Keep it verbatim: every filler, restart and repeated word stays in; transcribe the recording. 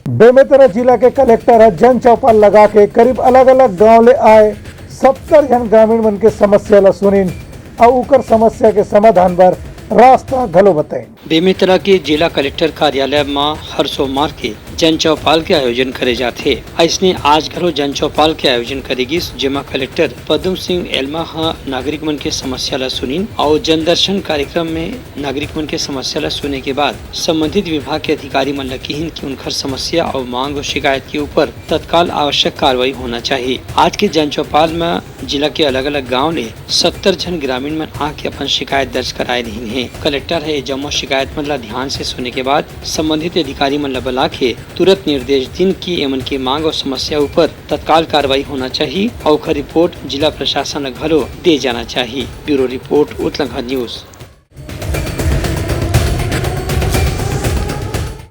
बेमेतरा जिला के कलेक्टर ह जन चौपाल लगा के करीब अलग-अलग गांव ले आए सत्तर झन ग्रामीण मन के समस्या ल सुनिन अउ उकर समस्या के समाधान बर रास्ता घलो बताइन। बेमेतरा के जिला कलेक्टर कार्यालय म हर सोमवार के जन चौपाल के आयोजन करे जाथे। अइसने आज घलो जन चौपाल के आयोजन करे गिस, जेमा कलेक्टर पद्म सिंह एलमा ह नागरिक मन के समस्या ल सुनिन अउ जनदर्शन कार्यक्रम में नागरिक मन के समस्या ल सुने के बाद संबंधित विभाग के अधिकारी मन ल किहिन कि उनखर समस्या अउ मांग अउ शिकायत के ऊपर तत्काल आवश्यक कार्रवाई होना चाहिए। आज के जन चौपाल म जिला के अलग-अलग गांव ले सत्तर झन ग्रामीण मन आके अपन शिकायत दर्ज कराए रिहिन हे। कलेक्टर ह ये जम्मो शिकायत मन ल ध्यान से सुने के बाद संबंधित अधिकारी मन ल बला के तुरंत निर्देश दिन कि एमन के मांग अउ समस्या ऊपर तत्काल कार्रवाई होना चाहिए अउ ओखर रिपोर्ट जिला प्रशासन ल घलो दे जाना चाहिए। Bureau report, Utlangha news.